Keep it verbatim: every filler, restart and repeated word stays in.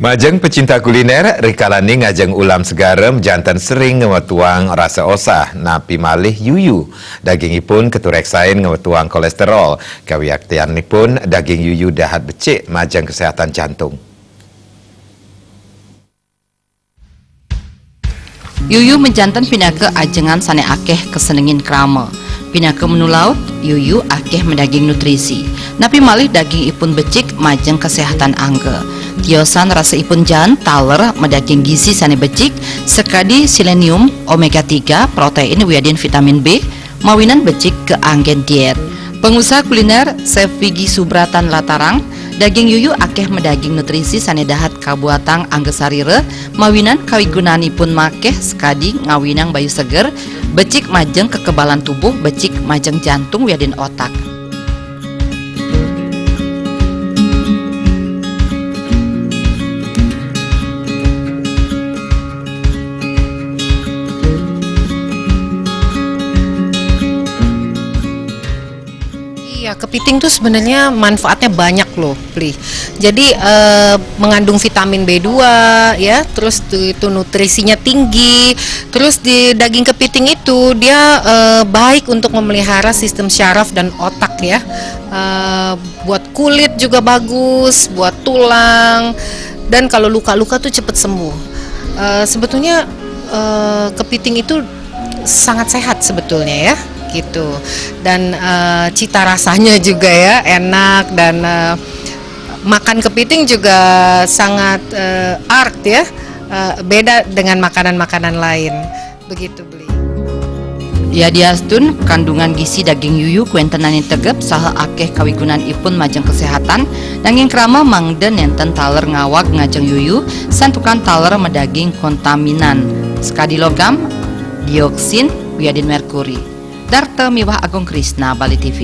Majeng pecinta kuliner, rikalaning ngajeng ulam segara majanten sering ngawetuang rasa osah, napi malih yuyu. Dagingipun katureksain ngawetuang kolesterol. Kawiaktianipun, daging yuyu dahat becik majeng kesehatan jantung. Yuyu majanten pinaka ajengan sane akeh kasenengin krama. Pinaka menu laut, yuyu akeh madaging nutrisi. Napi malih dagingipun becik majeng kesehatan angga. Tiosan rasaipun jaen taler madaging gizi sane becik, sakadi selenium, omega tiga, protein wiadin vitamin B, mawinan becik kaanggen diet. Pangusaha kuliner Chef Wigi Subratan latarang, daging yuyu akeh madaging nutrisi sane dahat kabuatang angga sarira, mawinan kawigunanipun makeh sakadi ngawinang bayu seger, becik majeng kekebalan tubuh, becik majeng jantung wiadin otak. Iya, kepiting tuh sebenarnya manfaatnya banyak loh, Pli. Jadi eh, mengandung vitamin B dua ya, terus tuh, itu nutrisinya tinggi. Terus di daging kepiting itu dia eh, baik untuk memelihara sistem syaraf dan otak ya. Eh, buat kulit juga bagus, buat tulang, dan kalau luka-luka tuh cepet sembuh. Eh, sebetulnya eh, kepiting itu sangat sehat sebetulnya ya, gitu. Dan eh, cita rasanya juga ya enak dan eh, makan kepiting juga sangat eh, art ya, eh, beda dengan makanan-makanan lain. Begitu, Beli. Yadiastun kandungan gizi daging yuyu kuentenane tegep saha akeh kawigunanipun majeng kesehatan, nanging krama mangda nenten taler ngawag ngajeng yuyu, santukan taler madaging kontaminan, sakadi logam, dioksin, wiadin merkuri. Darta miwah Agung Krisna, Bali T V.